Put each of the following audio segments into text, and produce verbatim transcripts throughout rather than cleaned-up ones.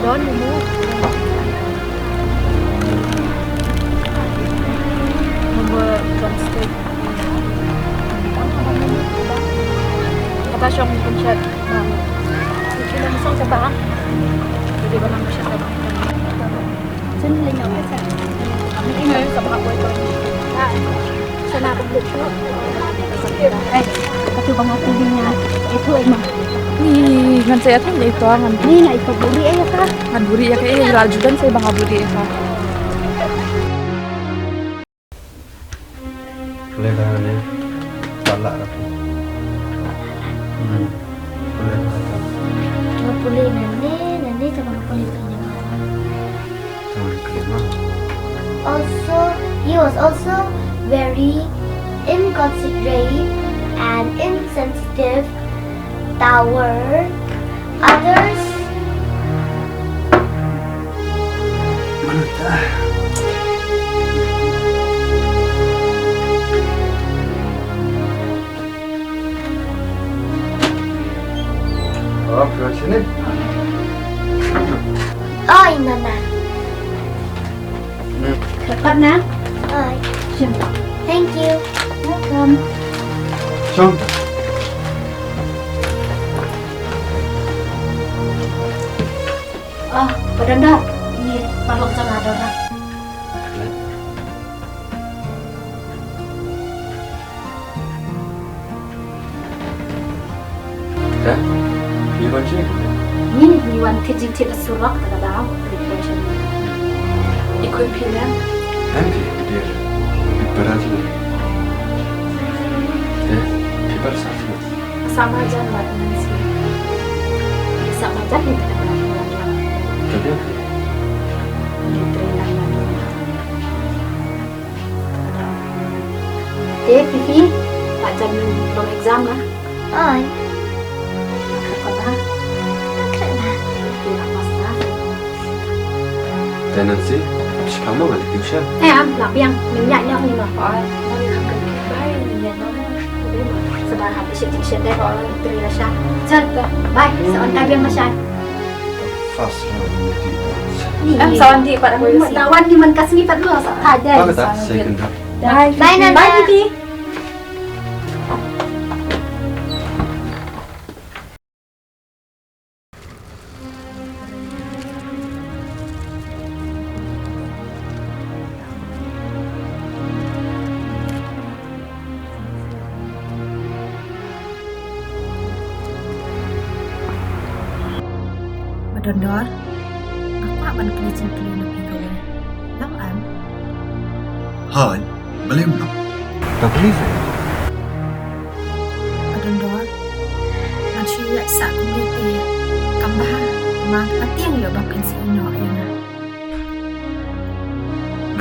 Don, you move. Remember drumstick. Kata shong pynshad. Kita masang siapa? Jadi barang masang siapa? Chen le nyong ka sa. Ini ka bahak wai ton. Sana ka buk tu. Eh, katu bang aku dinga. Itu emang. Ni ngan saya tu itu angan. Ni na itu buli eh ka. Ngan buri ya ka eh la judan saya bang buri ya ka. Pule ka ne pala ka tu. Hmm. Pule ka tu. Nga pule nane nane sama pule pule. Sama pule ma. Also, he was also very inconsiderate and insensitive toward others. Mana ta? Oh, pura sini. Oi, Nana. Hmm. Dapat, Nak? Oi. Sure. Thank you. Welcome. Sure. Ah, Padanda, ini parlok jong nga, Dora. Te, phi wan shane? Ni, ni wan thied jingthied ha surok, te ka dei, phi wan shane. I khun phi ne? Em phi, dear. Phi para jingeh. Te, phi para sa phi. Sa marjan bad Nancy. Sa marjan ni tengah marjan. Tapi apa? Ni tengah marjan. Te, Fifi, marjan long exam lah. Oi. Kata. Kata. Te Nancy, phi shipang mo ngan leit tuition? Eh, am, lah biang, mynta ïa ni ma. Oi, ngan leit ha ka bai, mynta na mo. Sdang ha tuition, tuition dei. Oi, tri la sha. Chat, bye, sa on ka biang la sha. Fast round. Ni. Am sa on di pat aku isi. Tawan di man ka sngi pat mo, sa. Ada. Bye, Nana. Bye, Titi. Ba don dor, nga kwah ban kylli jingkylli na phi kawei. Long em? Hooid, balei ym long? To kylli seh. Ba don dor, ngan shu ïaid sah kumne te kam bha, ma nga tieng ïa ba phin sa ïehnoh ïa nga.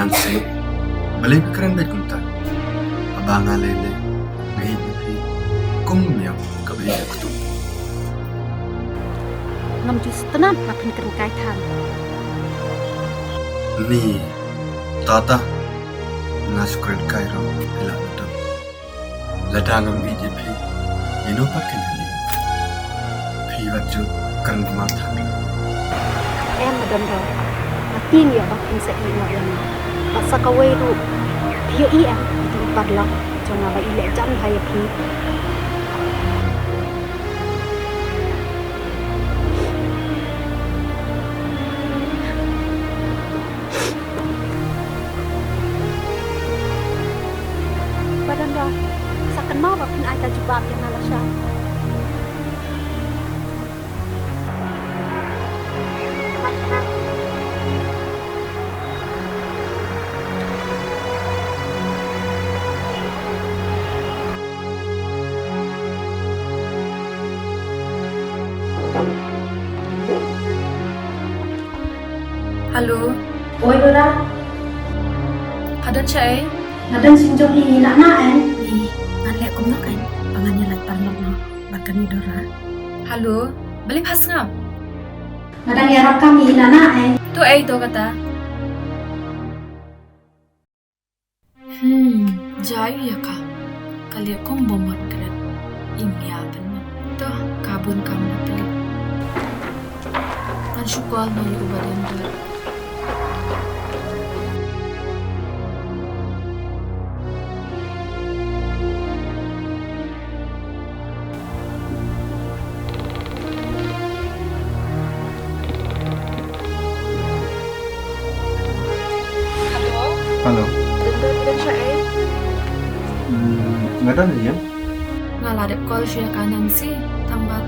Nancy, balei phi kren beit kumta? Haba nga lei lei, nga ïeit ïa phi kum miaw kaba ïeit ïa ka ktung. Ngam ju sngewtynnat ba phin kren kai than. Ni, tata, nga shu kren kai ruh, phi lah ban tip. Lada ngam ïeit ïa phi, ïano pat kan ïeit? Phi wat ju kren kumta. Em, Madam Roy, nga tieng ïa ba phin sa ïehnoh ïa nga. Bad sa kawei ruh, phi ïohi em, ïa i paralok jong nga ba i leh jan bha ïa phi. Ba don dor, sa kynmaw ba phin ai ka jubab ïa nga lashai. Hello. Oi, Dora. Pha don shaei? Nga don sha jong i Nana ei. Ngan leh kumno kein ba ngan ïalait paralok noh bad kane Dora? Hello. Balei pha sngap? Nga dang ïarap kam i Nana ei. To ei to kata. Hmm, jai ïa ka. Ka leh kum bym mut kren. Im ïa pynmut. To, ka bun kam na pli. Nga Shu call noh ïa u Badendal. Hello. Hello. Dendal, phi don shaei? Hmm, nga don ïa. Nga la dep call sha ka Nancy, tang ba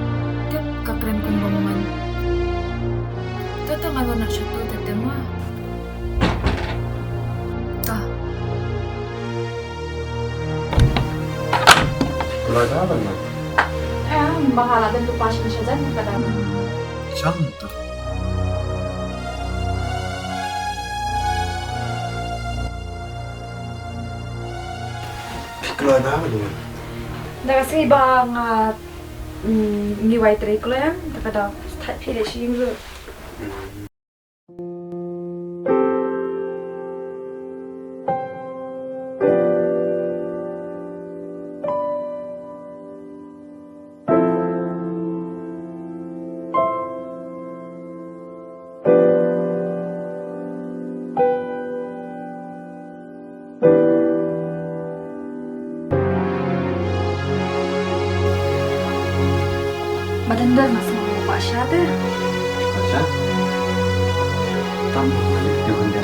tip ka kren kumba mon. To to nga wan sha tu te te ma. Ta. Kloi da ban ma. Em, ba nga la don tu passion sha jan ka da. Chang tu. Phi kloi da ban ma. Da ka sngi ba nga, mm, ngi wai trei kloi em, da ka da. Thait phi le shi ing ru. Ba dang dang masih mau buka syahadah. Baca. Tam balik dia benda.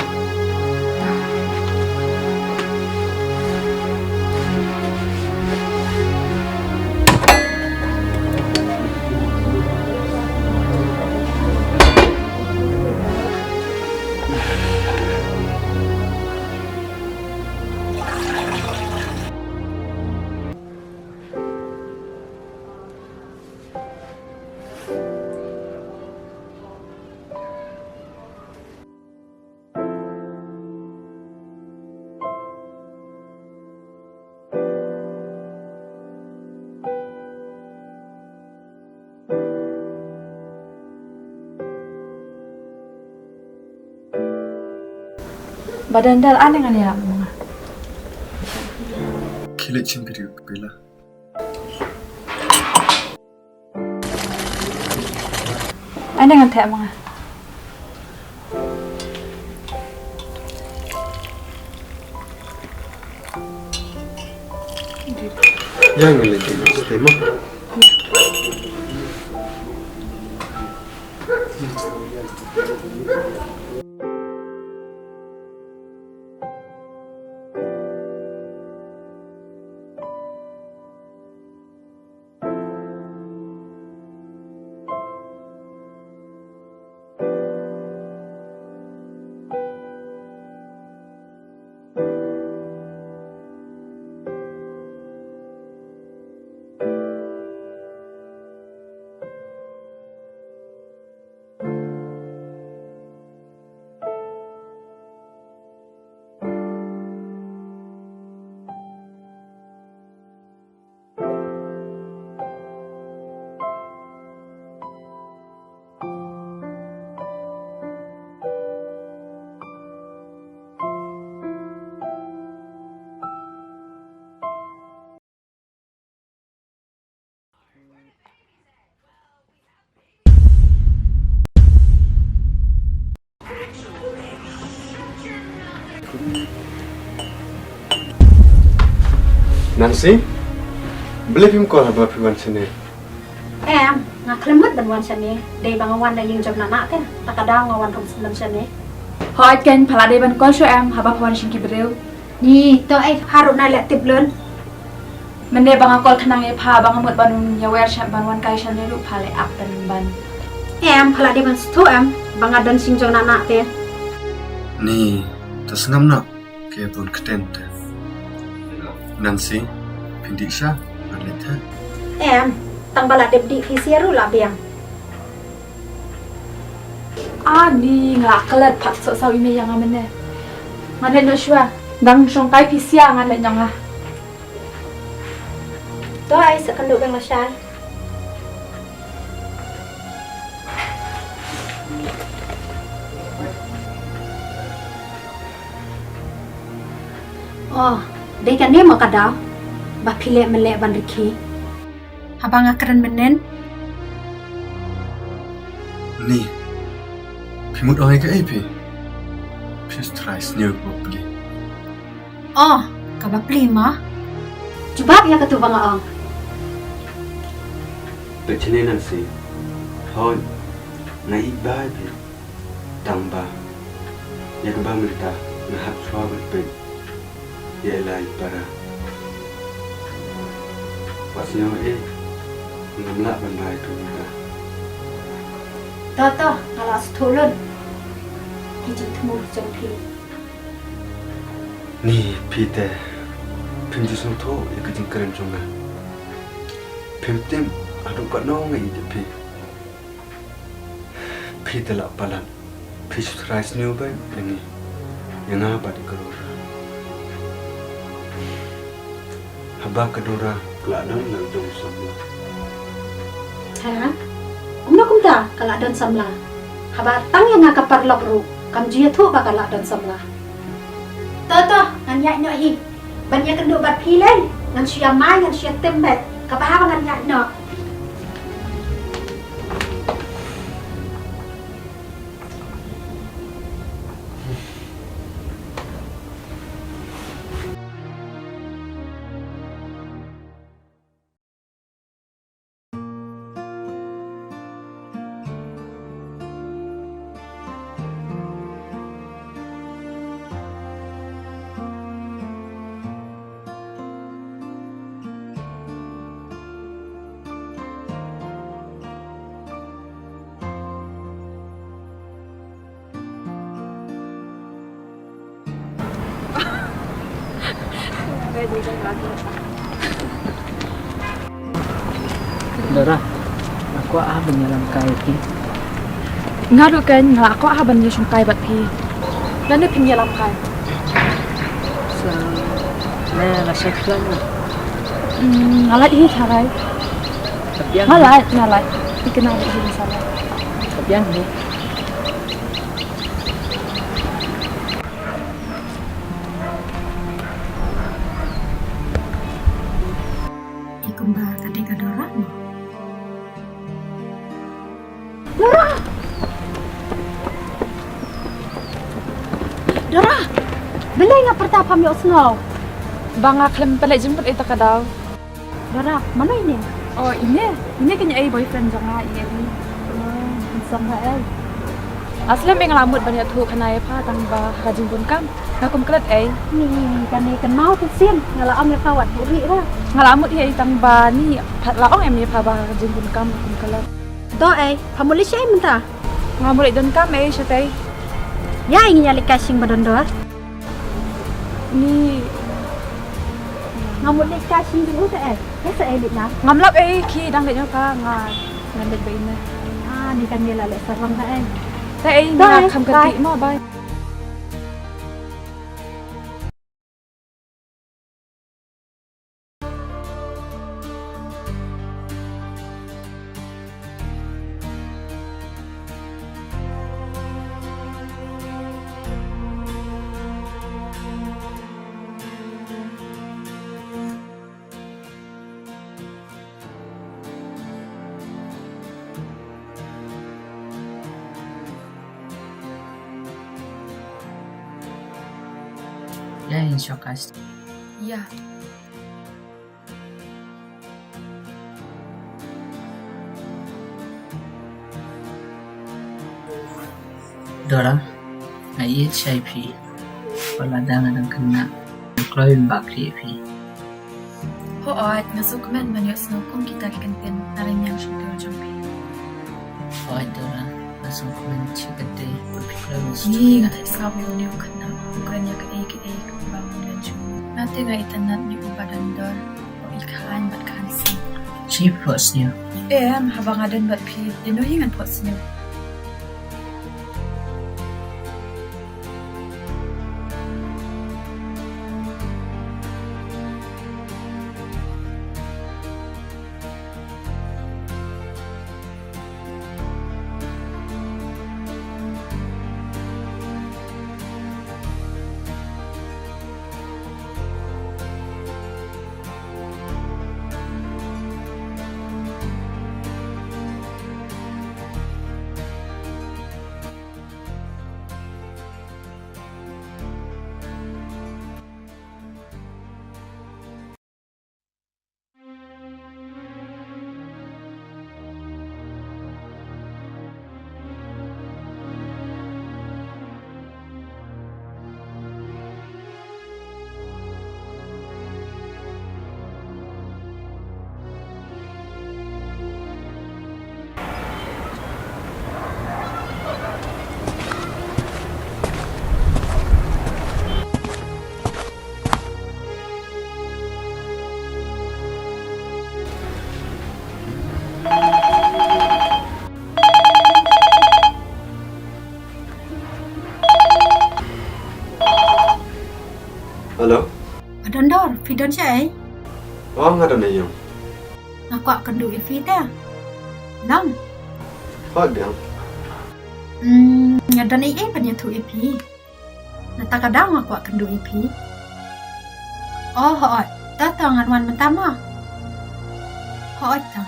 Ba dang dang ane ngan ïa ma nga. Khie leit shim video pela. Ane ngan theh ma nga. Ïa ngan leit te ma. Nancy, balei phim call haba phi wan shane? Em, nga khlem mut ban wan shane. Dei ba nga wan na ïing jong Nana te. Ta ka daw nga wan ruh snem shane. Hooid kein, pha la dei ban call shuh em, haba pha wan sha ki briew. Ni, to ai, pha ruh nai leh tip lun. Mynne ba nga call khnang ïa pha ba nga mut ban ïa wer sha ban wan kai shane ruh pha leh ap ban ban. Em, pha la dei ban sngewthuh em, ba nga don sha ïing jong Nana te. Ni, to sngap noh, ka bun ktien te. Nancy, phin dih sha, ngan leit ha. Em, tang ba la dep dih phi sha ruh la biang. Ani nga klet pat, soh saw ine ïa nga mynne. Ngan leit noh shuwa. Dang shong kai phi sha ngan leit noh nga. To ai sa kan duh beng la sha. Oh, dei kane mo ka daw ba phi leh mynleh ban rkhie. Haba nga kren mynnin. Ni, Phi mut ong ïa kaei phi? Phi trai sniew ba pli. Oh, kaba pli ma. Jubab ïa katu ba nga ong. Peit shane Nancy. Hooid, nga ïeit bha ïa phi. Tang ba ïa kaba mynta nga hap shuwa ban peit ïa i lai para. Wat sngewbha eh, ngam lah ban rai tu mynta. To to, nga la sngewthuh lut ki jingthmu jong phi. Ni phi te, phim ju sngewthuh ïa ka jingkren jong nga. Phim tip haduh katno nga ïeit ïa phi. Phi te la palat, phi shu trai sniew beit ïa ngi, ïa nga bad i ka Dora. Haba ka Dora ka la don la jong samla. Ha? Kumno kumta ka la don samla? Haba tang ïa nga ka paralok ruh kam ju ïathuh ba ka la don samla. To to, ngan ïaid noh hi. Ban ïakynduh bad phi lei, ngan shu ïamai, ngan shu ïatim beit. Kaba haba ngan ïaid noh. Dora, nga kwah ah ban ïalam kai ïa phi. Nga ruh kan nga la kwah ah ban ïashong kai bad phi. Lane phin ïalam kai? Sa ne la shai plan na. Hmm, nga lait hi tharai. Tapiang. Nga lait, nga lait. Phi kena hi sa. Tapiang hi. Ïa kumba ka dei ka Dora mo. Dora! Dora! Balei nga pyrta pham ïohsngew? Ba nga khlem pynleit jingmut ïa kata ka daw. Dora, mano ine? Oh, ine. Ine kane ei boyfriend jong nga, ine. Oh, handsome ha ei. Aslem nga la mut ban ïathuh khana ïa pha tang ba ha ka jingbun kam nga kum klet ei. Ni kane kan mau tu sim, nga la ong ïa pha wat buri ra. Nga la mut ei tang ba ni pha la ong em ïa pha ba ha ka jingbun kam nga kum klet. To ei, pha mut leit shaei mynta? Nga mut leit don kam ei shatei. Ïa, ngin ïa leit kai shing ba don Dor. Ni. Nga mut leit kai shing jong u te eh. Ïa sa ei leit na. Ngam lap ei, ki dang leit noh ka nga ngan leit ba ine. Ah, ni kan ïa la leit sarong ka ei. Te ei, nga kham kati mo, bye. Ïa, in shortcast. Ïa. Dora, nga ïeit shai phi. Wat la dang nga dang khynnah, nga kloi ban bah khlieh ïa phi. Hooid, nga sngewkmen ban ïohsngew kum kita ki kyntien na liang shyntur jong phi. Hooid Dora, nga sngewkmen shi katdei ba phi kloi ban sngewthuh ïa nga. Nga thait skhem ïa une u khynnah, u kren ïa kaei kaei kaba ngam don shuh. Nga te nga itynnad ïa uba don Dor. Ïa ka aiñ bad ka handsome. Shi phi phohsniew? Em, haba nga don bad phi, ïano hi ngan phohsniew? Hello? Ba Dondor, phi don shaei? Oh, nga don ei ïong. Nga kwah kynduh ïa phi te. Nang? Hooid biang. Hmm, nga don ei ei ban ïathuh ïa phi. Nata ka daw nga kwah kynduh ïa phi. Oh, hooid. Ta ta ngan wan mynta ma. Hooid ta.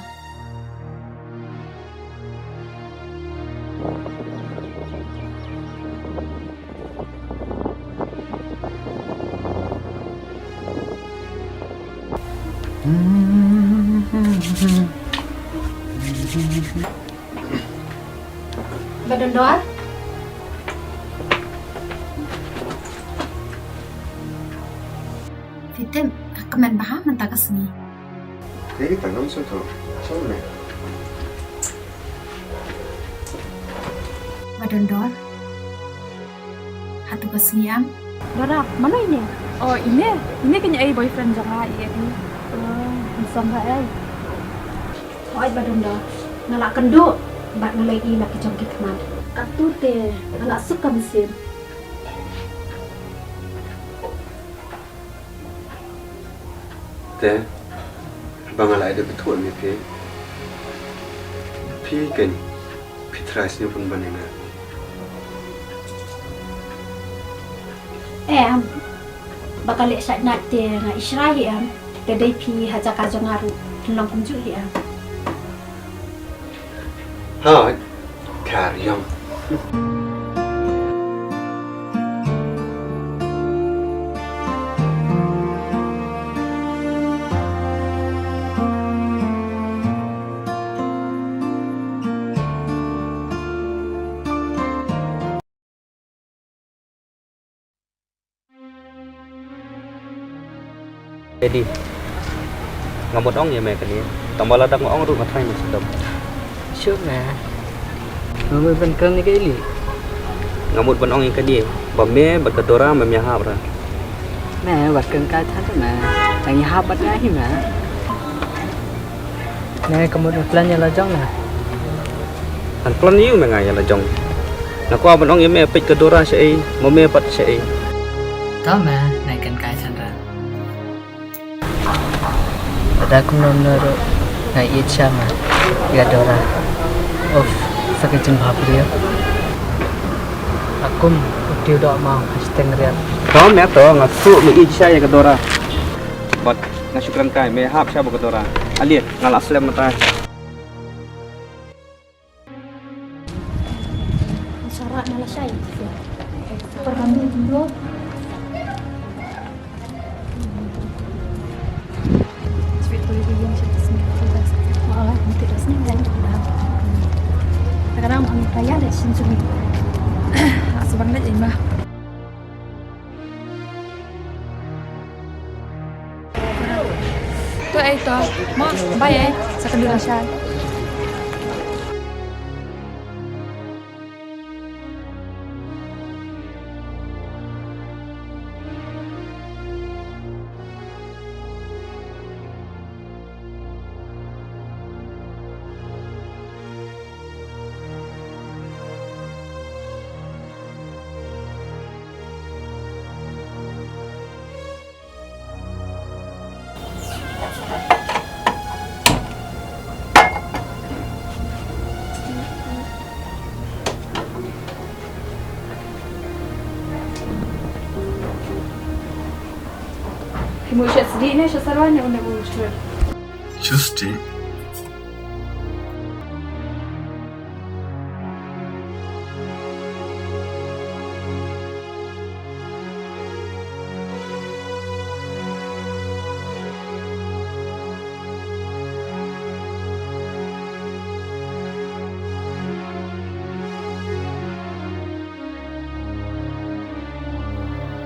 Ba Dondor. Phi tip, ka kmen bha mynta ka sngi. Te kita ngam sngewthuh. Sngewthuh. Ba Dondor. Hato ka sngi em? Dora, mano ine? Oh, ine. Ine kane ei boyfriend jong nga, ine. Oh, handsome bha ei. Hooid Ba Dondor. Nga la kynduh bad nga la ïohi la ki jong ki khmat. Katto te nga la suk ka mynsiem. Te ba nga la ïa kynduh ïa phi, phi kan phi trai sngewbha ban ïa nga. Em, ba ka leh shait nat te nga i shrai hi em, te dei phi ha jaka jong nga ruh phin long kumjuh hi em. Hooid, ka riam. Edi, nga mut ong ïa me kane, tang ba lada nga ong ruh nga tharai me sdom. Shuh me. Nga mut ban kren ïa ka Eli. Nga mut ban ong ïa kane, ba me bad ka Dora mem ïahap ra. Me wat kren kai than me. Tang ïahap bad nga hi me. Ne ka mut nga plan ïa la jong ne. Ngan plan ïa me nga ïa la jong. Nga kwah ban ong ïa me peit ka Dora shaei, mo me pat shaei. To me, ne kan kai chan ra. Lada kumno kumno ruh nga ïeit sha me ïa Dora. Of, sa ka jingbhabriew. Akum u tiew doh ma ha shteng riat. To me to nga shu me ïeit sha ïa ka Dora. Bad nga shu kren kai me hap sha ba ka Dora. Alia nga la slem mynta. Sara na la shai. Perkami dulu. Sweet baby yang satu sini. Wah, nanti dah sini kan. Kadang-kadang ang kaya deh sini sini. Sebang deh imah. To ei to. Mo, bye ei. Sa kynduh lashai. Ki mu shet sdi ne shet sarwa ne une mu shet. Just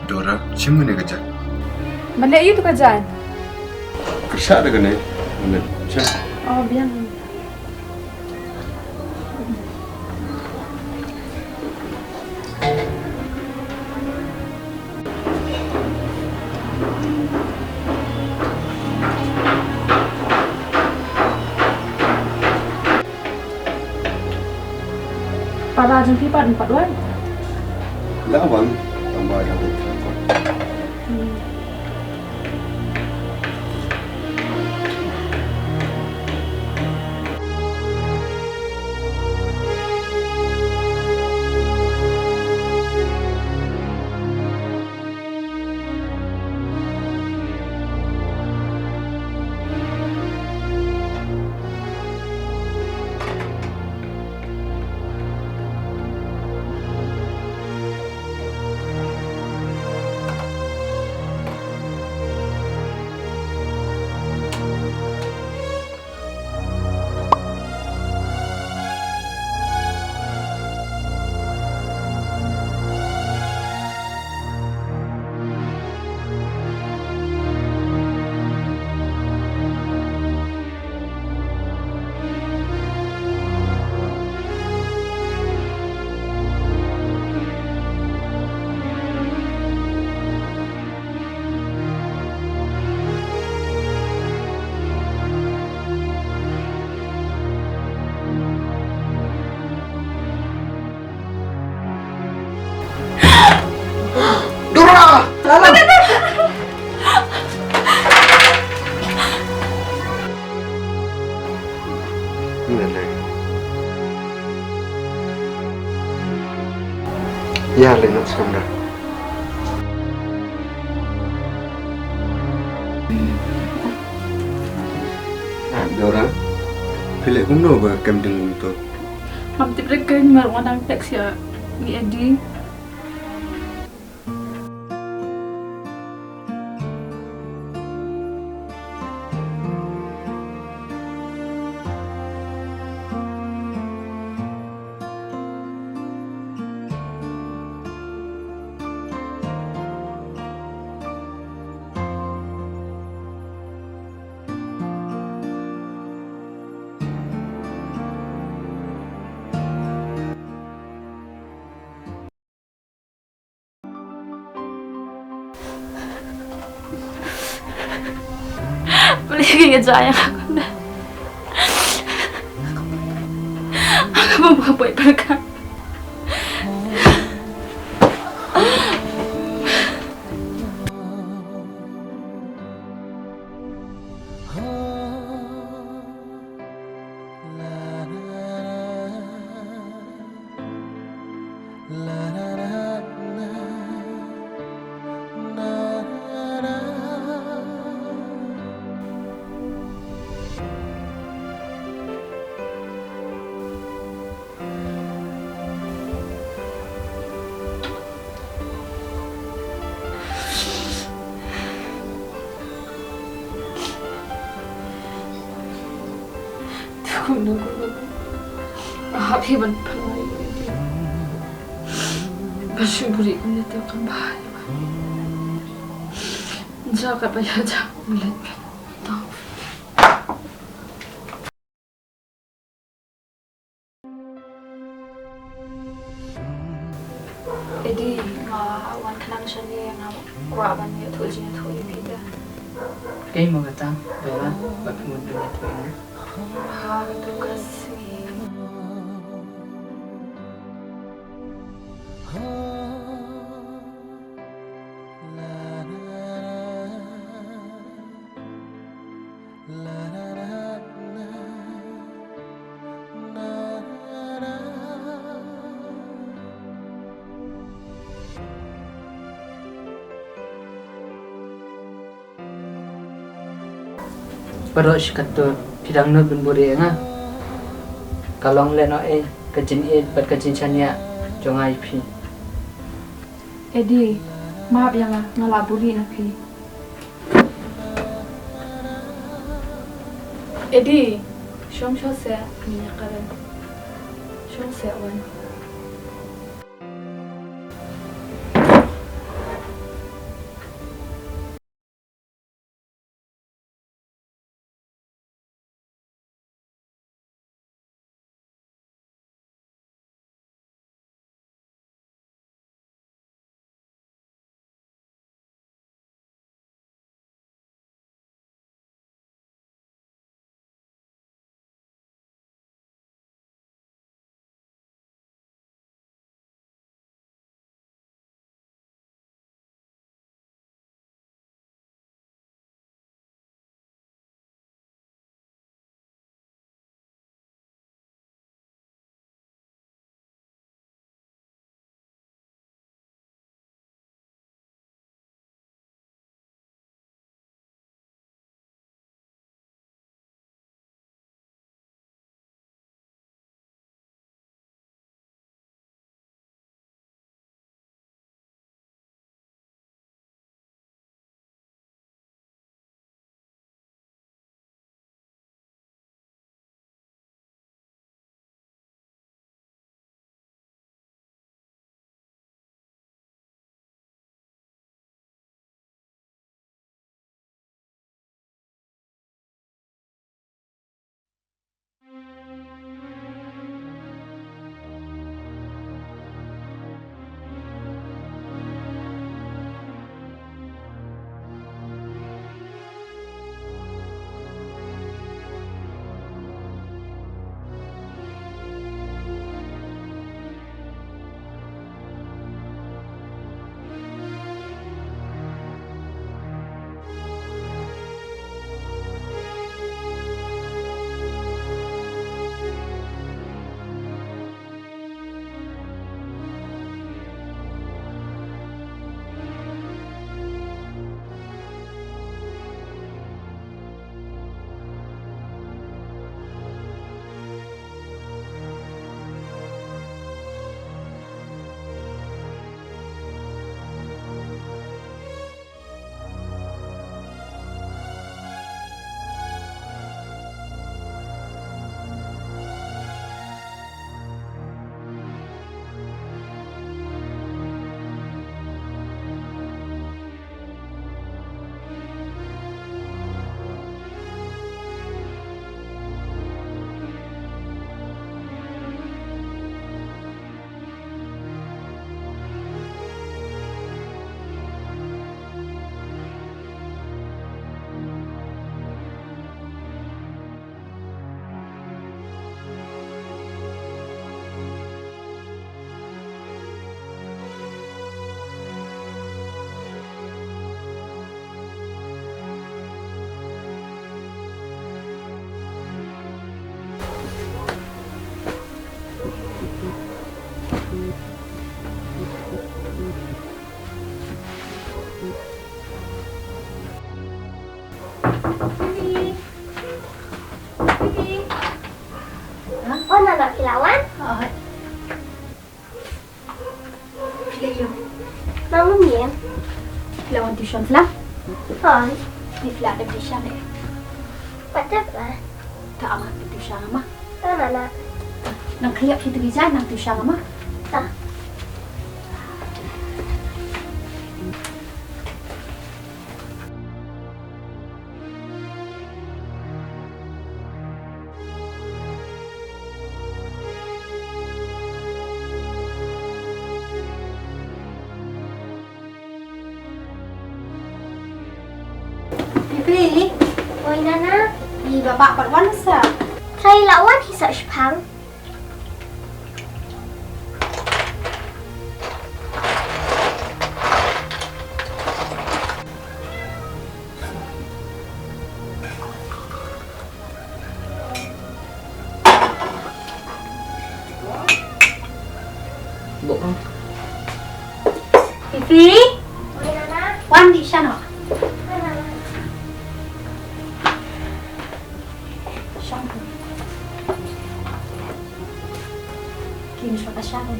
Dora, shim kane ka jan. Ban leh aïu tu ka jan? Kyrshah da kane. Ban leh jan. Oh, biang. Para jong phi pat, pat wan? Da wan, tang ba ïa. Hmm. Ah, Lala. Ïa lei. Ïa lei, nang sngewbha. Ah, Dora, phi leh kumno ba kem ding kumto? Ngam tip re keiñ, nga ruh nga dang text ïa i Eddie. Balei phi ïa jia ïa nga kumne? Nga bym ka poi pyrkhat. Te kumno kumno nga hap hi ban pynlait ïa ki. Ba shu buhrieh kumne te kam bha hi ba. Jia katba ïa jia kumne. Tang. Eddie, nga wan khnang shane, nga kwah ban ïathuh jingïathuh ïa phi te. Kaei mo kata, Bella, ba phi mut ban ïathuh ïa nga? Ha, kato ka sngi. Baroh shi katto, phi dang nud ban buhrieh ïa nga? Ka long lehnohei ka jingïeit bad ka jingshaniah jong nga ïa phi. Eddie, map ïa nga, nga la buhrieh na phi. Eddie, shong sha seh, ngin ïakren. Shong seh wan. Lei ïa u. Nang lum ïa. Phi la wan tuition sla? Hooid. Phi la dep tuition eh? Wat dep la. Ta ama phi tuition ama. Ta na na. Nang khlieh phi tu ija nang tuition ama. Ta. Pipi. Oi, Nana. I baba pat wan sa. Trai la wan hi sa shipang. Fifi? Wan di shano. Shong. Kim shwa ka shano.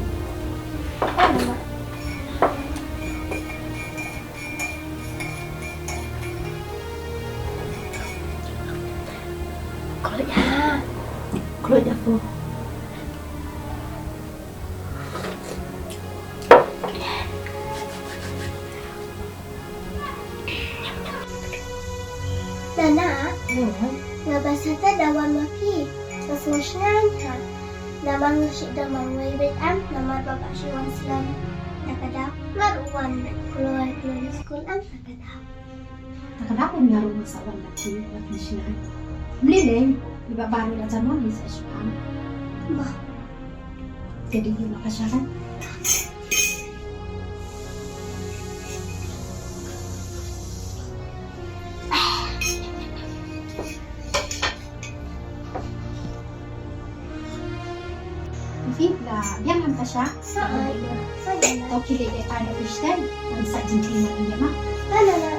Kloi ïa. Kloi ïa ko. Nana, nga ba sata da wan ma phi. Nga sngewsih ha. Namar nga shu da ma wei bad am, namar ba ba shu wan slem. Da ka dap, nga ruh wan kloi kloi skul am. Ka dap un nga ruh nga sa wan bad phi, bad phi shna. Mlei lei, i baba ruh la jan wan i sa shipang. Ba. Ka dei ïa ka sha kan. Fifi, la biang ham ka sha? Sa ai. Sa ai. To ki dei dei ai na pistol. Ngan sa jingkling na ïa ma. La la la.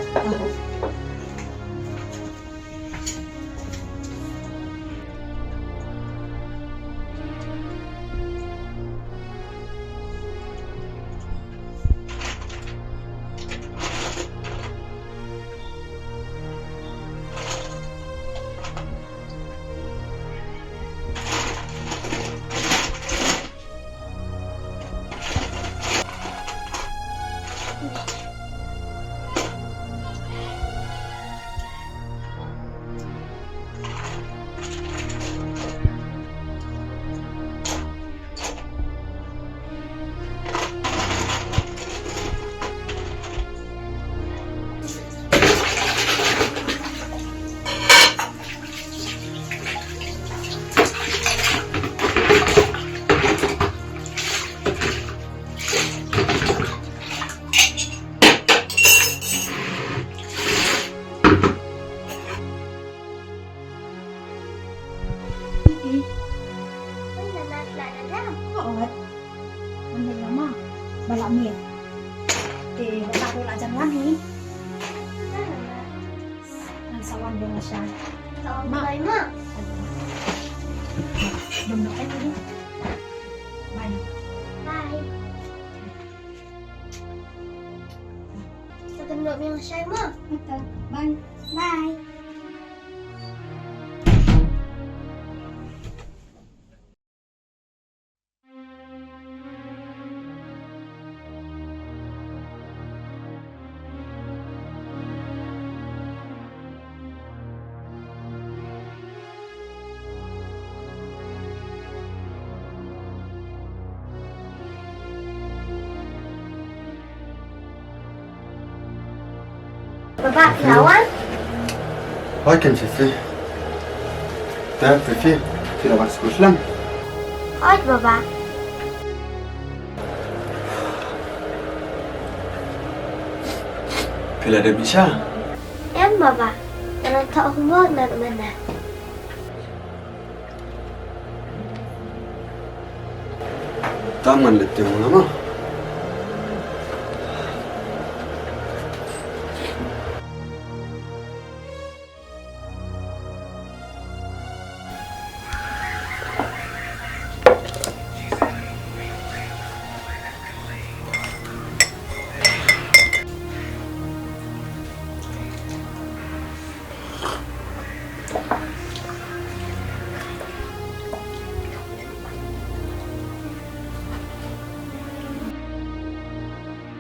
Oi, Nana, la dang. Hooid. Ngan leit lama. Ba la miet. Te ba la ruh la jan wan hi. Nana. Ngan sa wan biang lashai. Ka ong bye ma. Dum noh ai. Bye. Bye. Sa kynnoh biang lashai ma. Bye. Bye. Baba, phi la wan? Hooid keiñ Fifi. Te Fifi, phi la wan skul slem? Hooid baba. Phi la dep leit sha? Em baba. Nga la thoh homework na ka bynta. Tang ngan leit teng ma.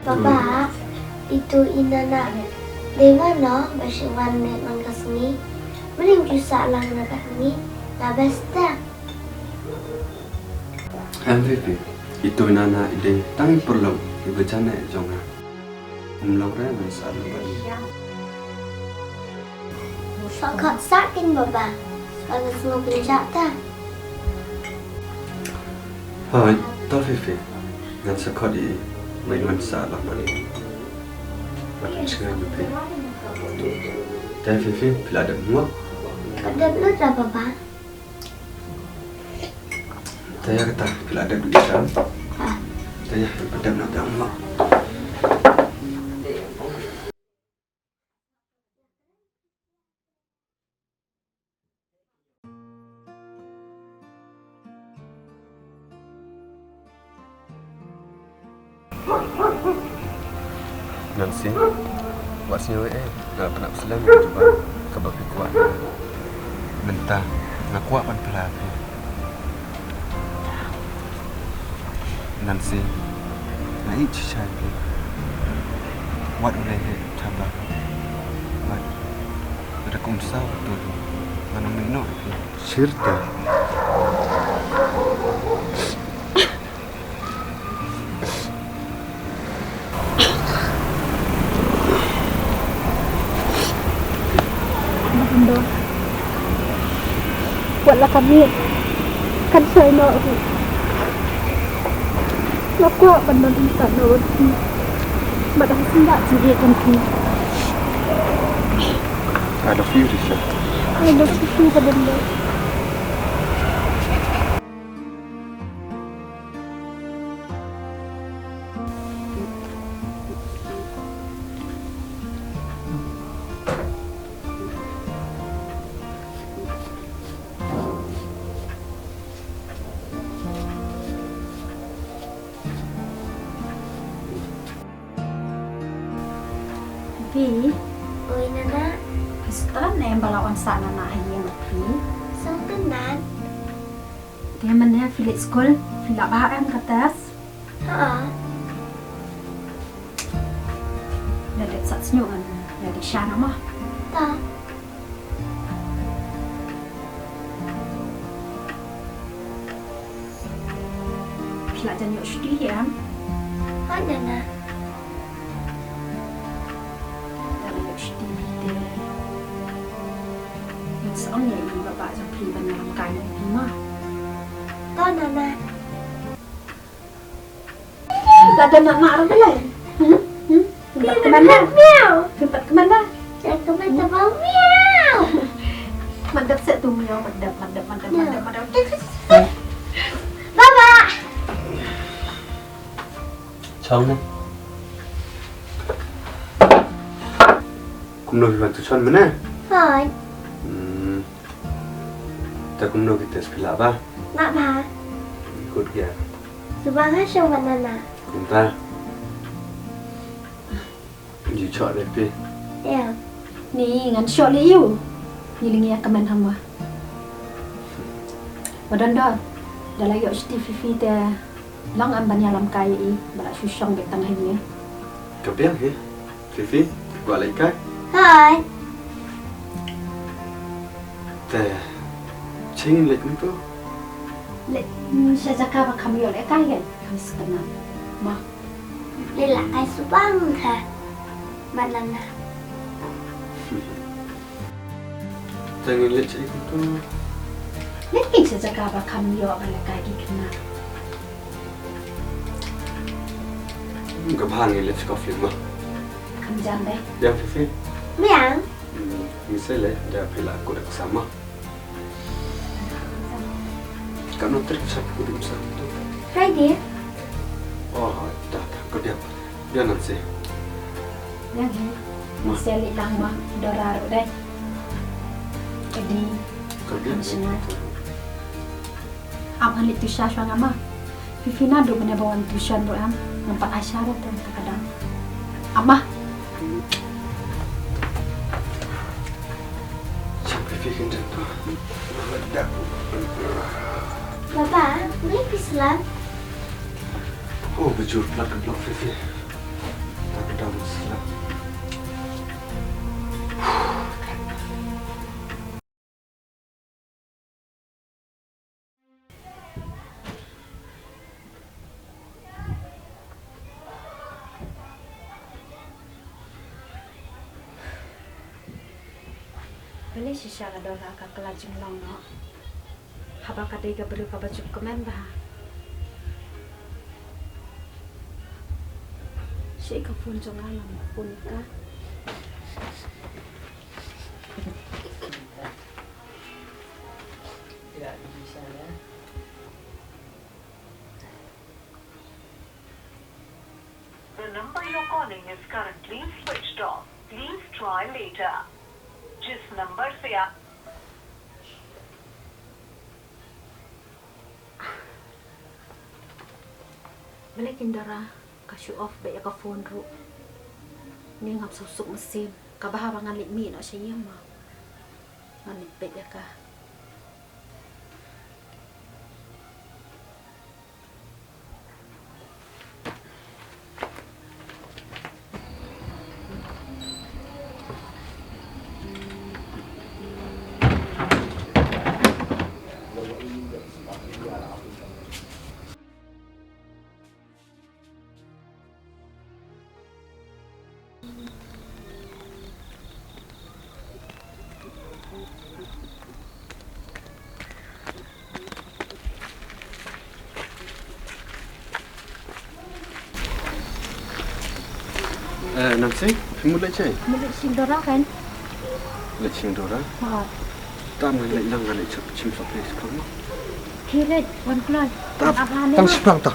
Baba, itu i Nana. Dei wan noh ba shu wan leit man ka sngi. Mynnin ju sah lang na ka sngi. La best ta. Em Fifi, itu i Nana i dei tang i paralok iba jan eh jong nga. Ym long re ban sah lang bad i. Sa khot sah kin baba. Sa ka sngew pynjah ta. Hooid, to Fifi. Ngan sa khot ïa i ba in wan sah lang bad i. Bad in sngewbha ïa phi. Te Fifi, phi la dep mo? Ka dep lut ra baba. Te ïa kata, phi la dep lut ra. Ha. Te ïa, phi dep na dang mo. Nancy, wat sngew eh, nga la pynap slem ïa ka jubab kaba phi kwah. Mynta nga kwah ban phla phi. Nancy, nga ïeit shisha ïa phi. Wat u leh heh taba. Wat. Lada kum saw tu, ngan ym ïehnoh ïa phi. Shirta. Wat la ka miet kan soi noh ruh. Nga kwah ban don ryngkat noh bad phi. Bad ha sien da jingeh jong phi. I love you, Risha. I love you too, Kadendo. Phi. Oi, Nana. Phi sngewthuh ne em ba la wan sah Nana ha ïing phi? Sngewthuh Nan. Te mynne phi leit skul, phi la bah em ka test? Ha. La dep sah sñiuh ngan ïa dih sha na mo. Ta. Phi la jan ïoh shuti hi em? Hooid Nana. Lada la ïoh shuti hi te ngan sa ong ïa i baba jong phi ban ïalam kai ïa phi mo. To Nana. Lada Nana ruh balei? Hmm? Hmm? Phi pat kemana? Miau. Phi pat kemana? Jan kemana bau miau. Madep seh tu miau, madep, madep, madep, madep, madep. Baba. Chong ne. Kumno phi wan tuition mynne? Hooid. Hmm. Te kumno ki test phi lah ba? Lah ba. Good girl. Suba nga shong bad Nana. Kumta. Ju shoh de phi. Ïa. Ni ngan shoh leh ïa u. Ni lyngngoh ïa ka men hangwa. Ba don dor. Da la ïoh shuti Fifi te long em ban ïalam kai ïa i ba la shu shong beit tang ha ïing. Ka biang hi. Fifi, kwah leit kai? Hooid. Te, sha ïing leit kumto? Leit, mm, sha jaka ba kham ïoh lehkai leit, kham sngewtynnat. Mo. Leit lehkai suba ngan kha. Bad Nana. Te ngin leit shaei kumto? Leit kein sha jaka ba kham ïoh ba lehkai ki khynnah. Hmm, ka bha ngi leit sha ka film mo. Kham jan dei. Biang Fifi? Biang. Hmm, ngi sa leit da phi la kut da ka Sam mo. Katno tarik sa kut da ka Sam to? Friday. Oh, ta ta ka biang. Biang Nancy. Biang hi. Mo. Nancy leit lang mo, dora ruh dei. Ka dei. Ka biang. Kham sngewtynnat. Ap ngan leit tuition shuwa nga ma. Fifi naduh mynne ba wan tuition ruh em. Ngam pat ai sha ruh te ka dang. Ap ma. Shang Fifi kan jatuh. Baba, boleh phi slap? Oh, bajur plat ka blok Fifi. Balei shisha ka Dora ka kylla jinglong noh? Haba ka dei ka briew kaba jukmen bha. Shi ka phone jong nga, ngam phone ka. The number you're calling is currently switched off. Please try later. जिस नंबर से आप Balei keiñ Dora, ka shu off beit ïa ka phone ruh. Ngi ngam suk suk mynsiem, kaba haba ngan leit mih noh sha ïing ma. Ngan leit peit ïa ka. Eh, Nancy, phi mut leit shaei? Mut leit sha ïing Dora kan? Leit sha ïing Dora? Ha. Tam ngan leit lang, ngan leit shim sopri shipang. Phi leit wan kloi. Tam, tang shipang ta.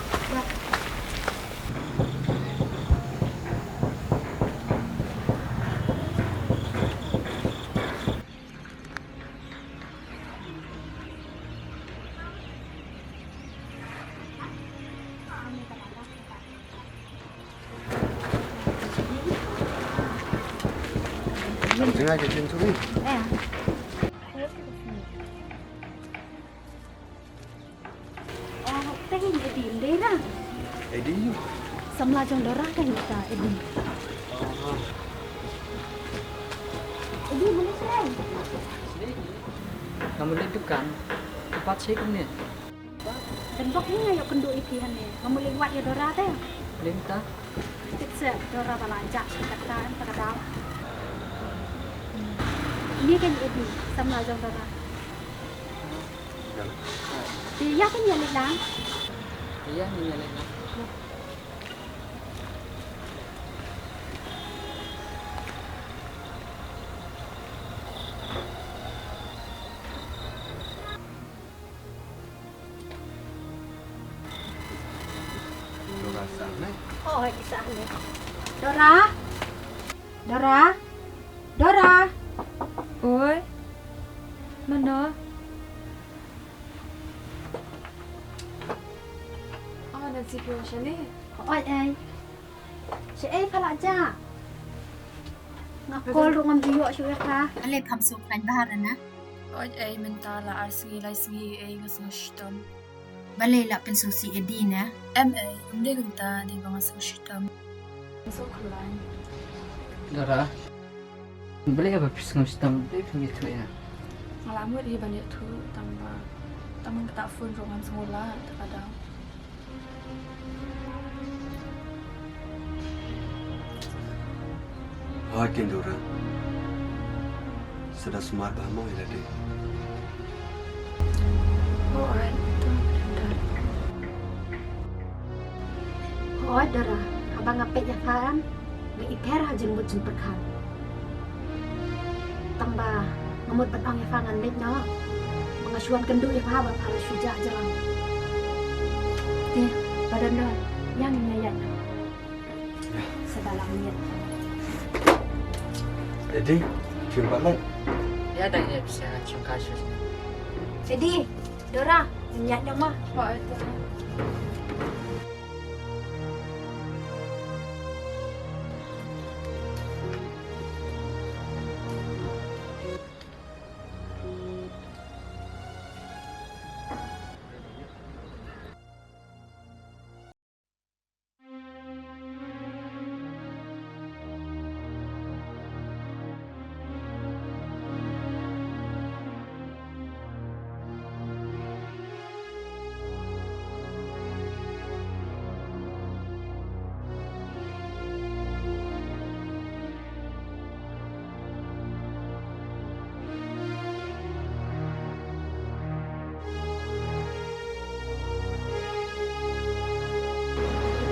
Oh, te hi Eddie, ym dei ra. Eddie? Samla jong Dora te hi ta Eddie. Eddie, mane shlei? Nga mane dukan. Pat shlei kumne. Dan bok hi nga ïoh kynduh ïa phi hangne. Nga mut leit wad ïa Dora te. Lem ta. Tip se Dora ba la jah kata kata ka daw. Ine keiñ Eddie, samla jong Dora. Te ïa keiñ ïa leit lang. Ïa keiñ ïa leit lang. Dora sah ne? Oi, sah ne. Dora? Dora? Dora? Oi. Mano? Oh, Nancy phi wan shane? Oi, ei. Shaei pha la jah? Nga call ruh ngam ju ïoh shuh ïa pha. Balei pham sngewkhlaiñ bha re na? Oi ei, mynta la ar sngi lai sngi ei nga sngewshitom. Balei la pynsngewsih ïa Eddie na? Em ei, ym dei kumta, dei ba nga sngewshitom. Sngewkhlaiñ. Dora. Balei ba phi sngewshitom, balei phim ïathuh ïa nga? Nga la mut hi ban ïathuh, tang ba, tang ba kata phone ruh ngam sngewlah, te ka daw. Hooid keiñ Dora. Sa da sumar bha mo ïa lade. Hooid, to, to. Hooid Dora, haba nga peit ïa pha em, nga ïapher ha jingmut jingpyrkhat. Tang ba nga mut ban ong ïa pha ngan leit noh. Ba nga shu wan kynduh ïa pha ba pha la shu jah jrong. Te, ba don dor, ïa ngin ïa ïaid noh. Sa da la miet. Eddie, phim pat leit? Ïa dang ïa pisa chungkha shu. Eddie, Dora, ngin ïaid noh ma. Hooid.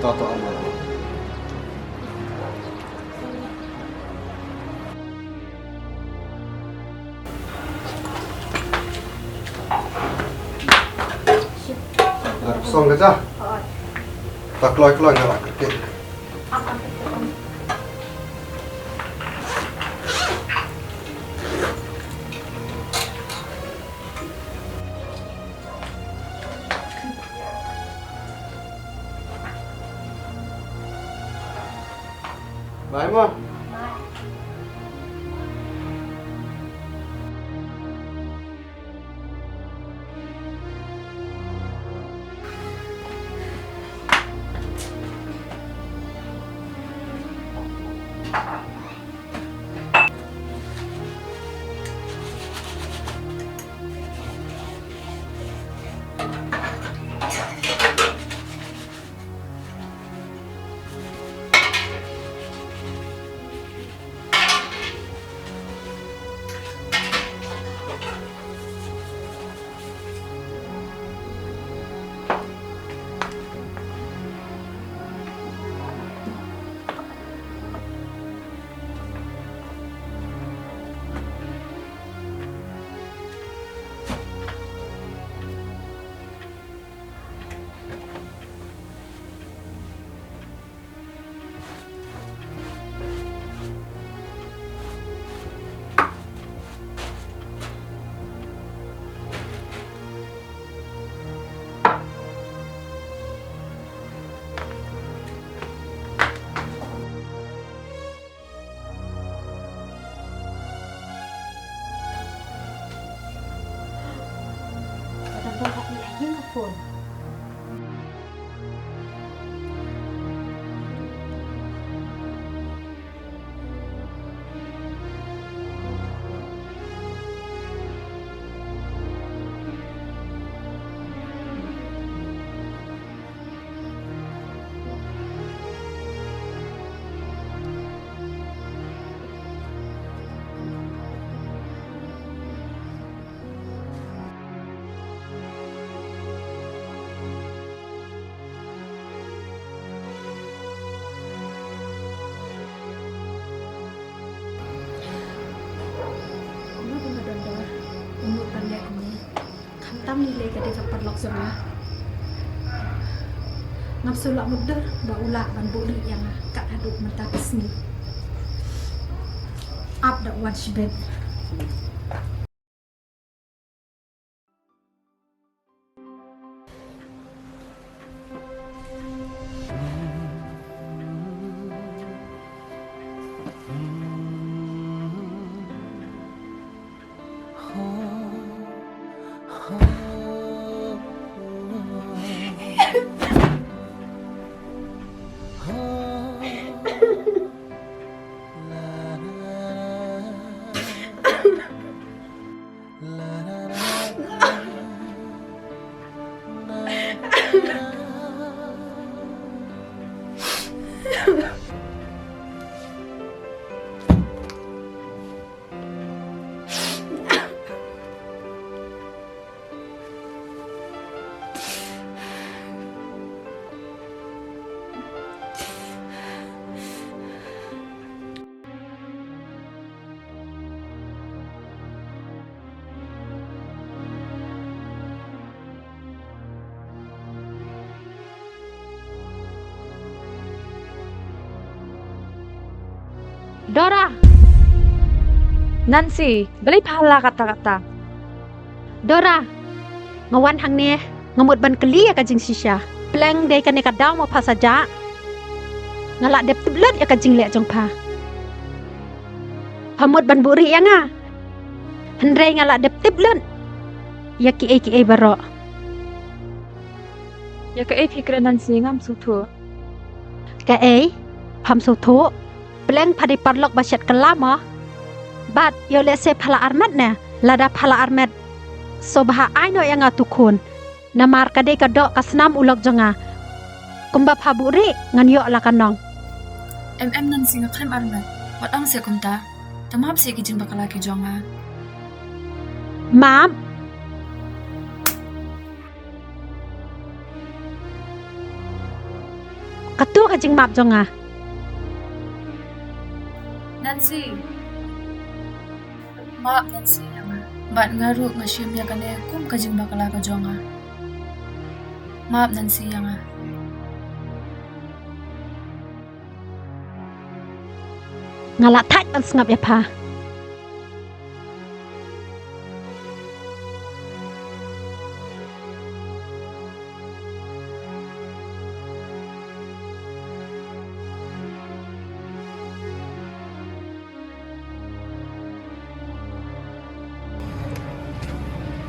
To, to, aman. Dah kosong ka ja? Ta kloi kloi nga la kyrkieh. Bye mo. Ka dang don ha ïing ka phone. Kumno ba nga don dor, u mut ban leh kumne. Khamtam ngi lei ka dei ka paralok jong nga. Ngam shu lah mutdur ba u lah ban buhrieh ïa nga kat haduh mynta ka sngi. Ap da u wan shibit. Dora! Nancy, balei pha halla katta katta? Dora! Nga wan hangne, nga mut ban kylli ïa ka jingshisha. Pleng dei kane ka daw ma pha sa jah. Nga la dep tip lut ïa ka jingleh jong pha. Pha mut ban buhrieh ïa nga. Hynrei nga la dep tip lut ïa kiei kiei baroh. Ïa kaei phi kren Nancy, ngam sngewthuh. Kaei? Pham sngewthuh? Pleng pha dei paralok ba shet kylla mo. Bad ïoh lehse pha la armet ne, lada pha la armet, sngewbha ai noh ïa nga utu u khun. Namar ka dei ka doh ka snam u lok jong nga. Kumba pha buhrieh ngan ïoh la ka nong. Em em Nancy, nga khlem armet. Wat ong seh kumta. To map seh ki jingbakla ki jong nga. Map? ka jingmap jong nga. Nancy. Map Nancy ïa nga. Bad nga ruh nga shim ïa kane kum ka jingbakla ka jong nga. Map Nancy ïa nga. Nga la thait ban sngap ïa pha.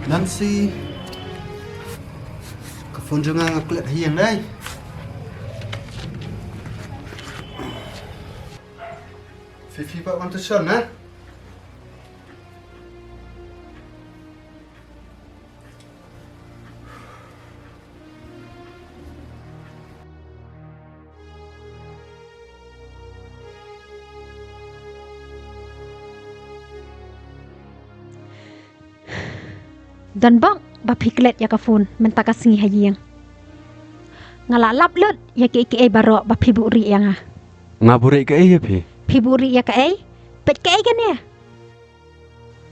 Nancy. Ka phone jong nga nga klet ha ïing dei. Phi, phi pat wan tuition, eh? Don bok ba phi klet ïa ka phone mynta ka sngi ha ïing. Nga la lap lut ïa kiei kiei baroh ba phi buhrieh ïa nga. Nga buhrieh kaei ïa phi? Phi buhrieh ïa kaei? Peit kaei kane?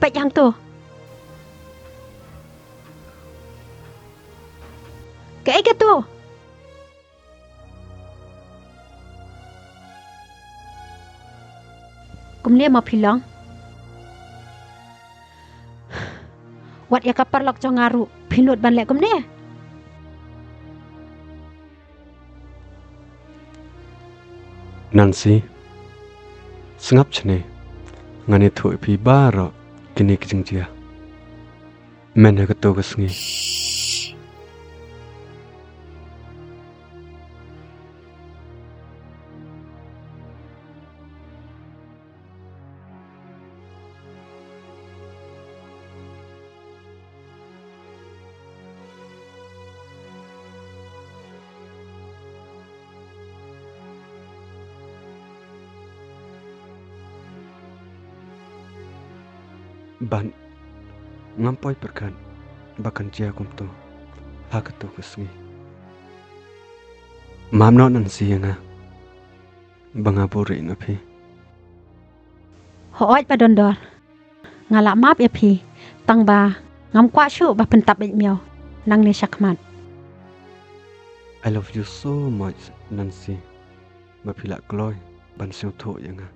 Peit hangto. Kaei kato? Kumne mo phi long? Wat ïa ka paralok jong nga ruh phi nud ban leh kumne. Nancy, sngap shane, ngan ïathuh ïa phi baroh kine ki jingjia. Myn ha kato ka sngi. Ban, ngam poi pyrkhat ba kan jia kumto ha kato ka sngi. Map noh Nancy ïa nga ba nga buhrieh na phi. Hooid Ba Dondor. Nga la map ïa phi, tang ba ngam kwah shuh ba pyntap beit miaw nangne shakhmat. I love you so much, Nancy, ba phi la kloi ban sngewthuh ïa nga.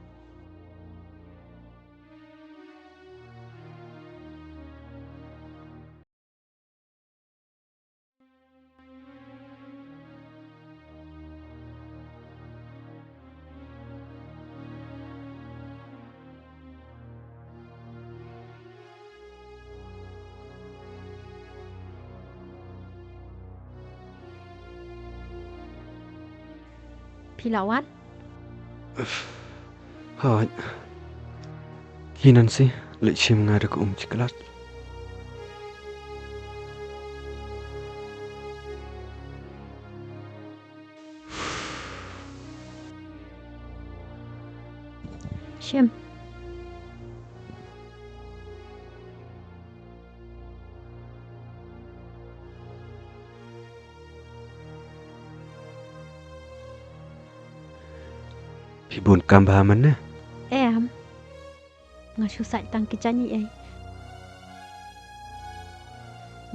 Phi la wan? Hooid. Hi Nancy, leit shim nga da ka um chiklat. Shim. Phi bun kam bha mynne? Em. Nga shu sait tang ki jaiñ ei ei.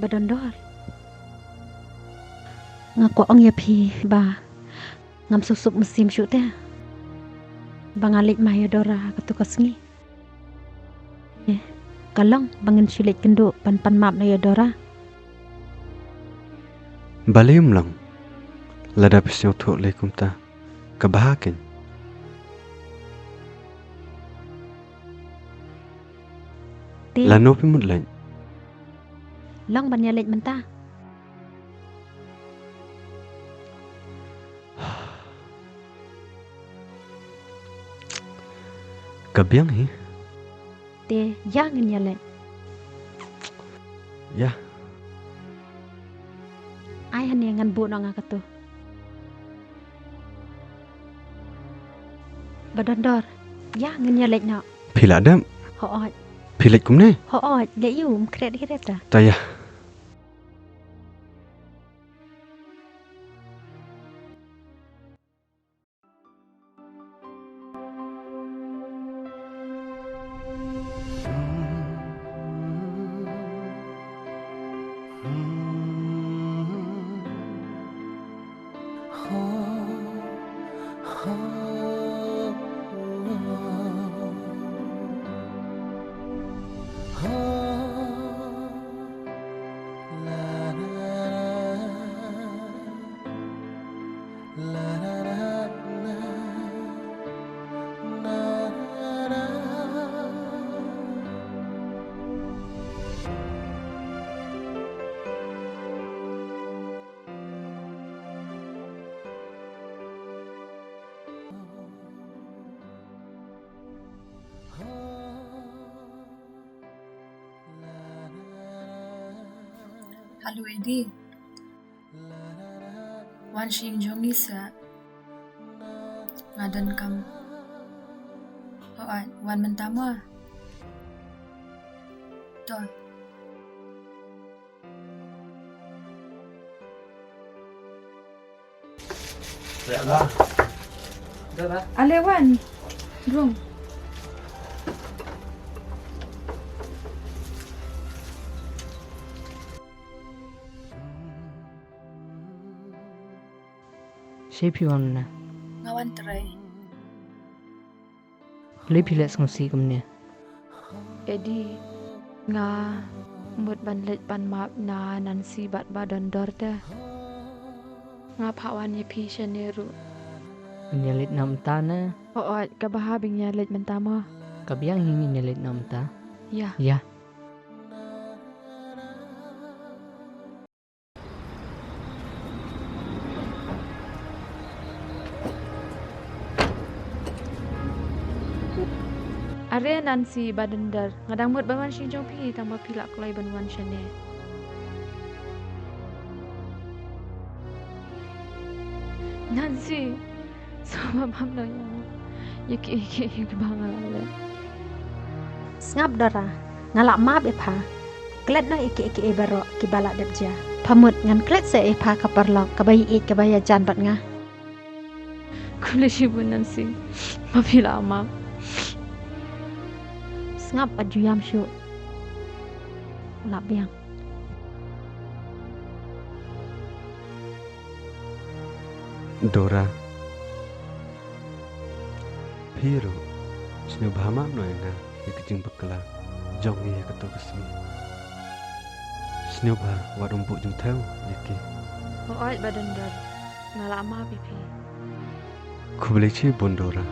Ba Dondor. Nga kwah ong ïa phi ba ngam suk suk mynsiem shuh te ba nga leit ma ïa Dora kato ka sngi. Eh, ka long ba ngin shu leit kynduh ban pan map noh ïa Dora. Balei ym long? Lada phi sngewthuh lei kumta ka bha keiñ. Te lano phi mut leit? Long ban ïa leit mynta. Ka biang hi. Te ïa ngin ïa leit. Ïa. Ai hangne ngan buh noh nga kato. Ba Dondor, ïa ngin ïa leit noh. Phi la dep? Hooid. Phi leit kumne? Hooid, leit ïu, ym khreh hi reta. Ta ïa. Hello Edi. Wan sha ïing jong ngi sa. Nga donkam. Hooid, wan mynta mo. To. Ale wan. Rung. Shi phi wan na? Nga wan trei. Balei phi leh sngewsih kumne? Edi, nga mut ban leit pan map na Nancy bad Bah Dondor te. Nga phah wan ïa phi shane ruh. Ngin ïa leit na mynta ne? Hooid, kaba hap ngin ïa leit mynta mo. Ka biang hi ngin ïa leit na mynta. Ïa. Ïa. Are Nancy, Bah Dondor, nga dang mut ban wan sha ïing jong phi tang ba phi la kloi ban wan shane. Nancy, sngewbha map noh ïa nga ïa kiei kiei kiba nga la leh. Sngap Dora, nga la map ïa pha. Klet noh ïa kiei kiei baroh kiba la dep jia. Pha mut ngan klet sa ïa pha ka paralok kaba ïeit kaba ïajan bad nga. Khublei shibun Nancy, ba phi la map. Sngap bad ju ïam shuh. La biang. Dora, phi ruh sngewbha map noh ïa nga ïa ka jingbakla jong ngi ha kato ka sngi. Sngewbha wat ym buh jingthew ïa ki. Hooid Bah Dondor, nga la map ïa phi. Khublei shibun Dora.